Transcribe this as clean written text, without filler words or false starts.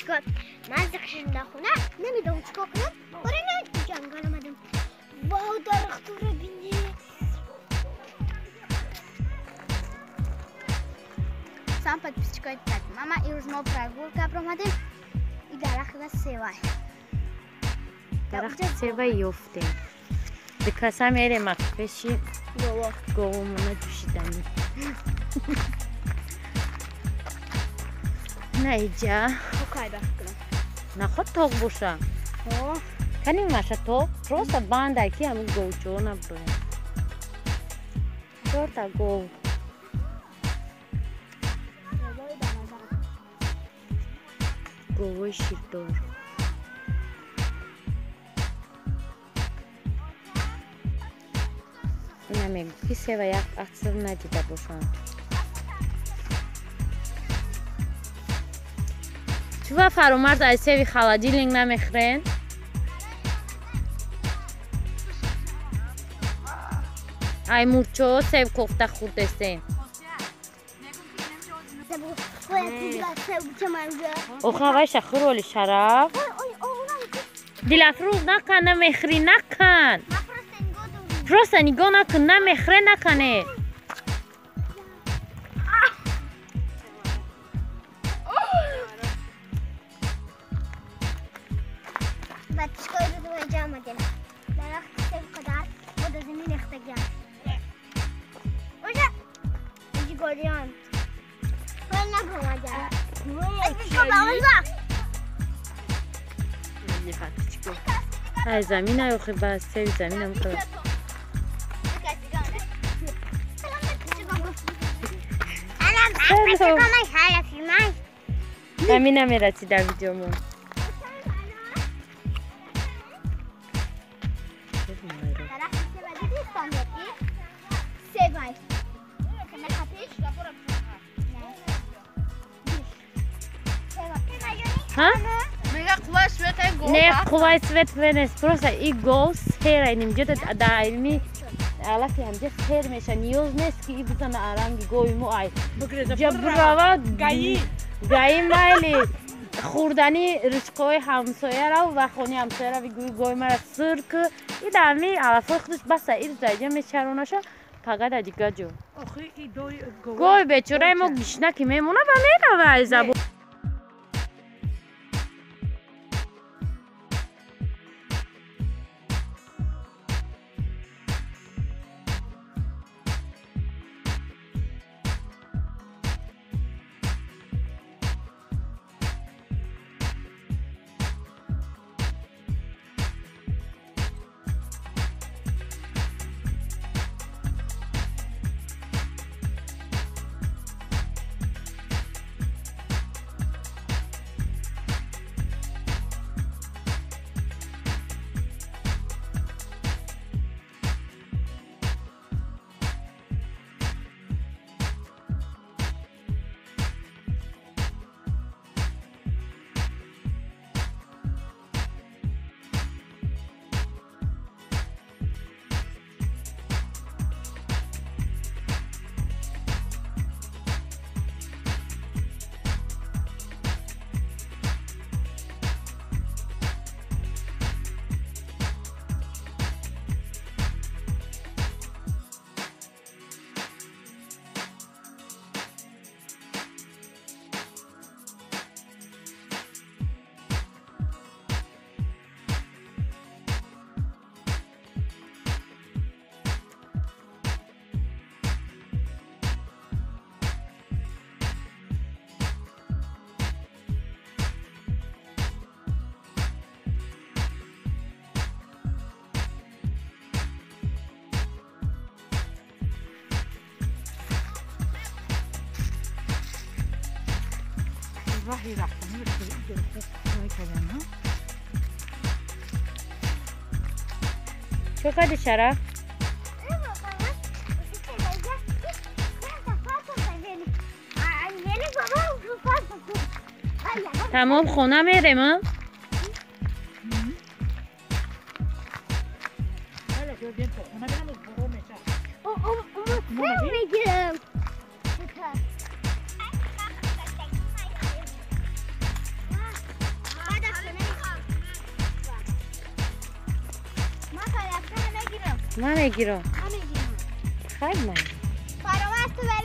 Подписчикот, ман зиқ шидам дар хона, намедонам чӣ кор кунам. Барои ман ҷангал омадам. Вау, дарахтуро бинед. Салом подписчикои мама, имрӯз мо прогулка баромадем. И дарахта севай. Дарахти севай ёфтем. Дикаса мерем пеши говомона ҷӯшиданӣ. На иҷа. Наход тоғ боша. Кани маша тоғ? Просто банда ки ҳамин говчо наброям. Чорта гов. Говои ширдор. Ина мегӯ ки сева як аср надида бошанд. Чува Фаромарз аз севи холодильник намехӯрен? Ай мурчо сев кофта хӯрдестен. Оха вайша хӯроли шараф. Дилафрӯз накан, намехӯрӣ, накан. Просто нигоҳ накун, намехӯре, накане. Ай замина охи ба севи замина мухӯрад. Ҳамина мерасӣ дар видеомон. Не, қувваи свет нест, просто и гов сера нимҷа даими алафи ҳамҷа сер меша, ниёз нест ки и бизана аранги гови мо ай ҷа бирава гаи майли хӯрдани ризқҳои ҳамсоярав ва хони ҳамсоярав гӯи гови мара сир ку и даами алафҳои худаш баса ирз даҷа мечаронаша пага да дига ҷо гови бечораи мо гишна ки мемона ва мерава ай забон. Чо кади шараф? Тамом хона мерем, а? Ман мегирам. Ман мегирам. Хайр, ман. Пароваз ту.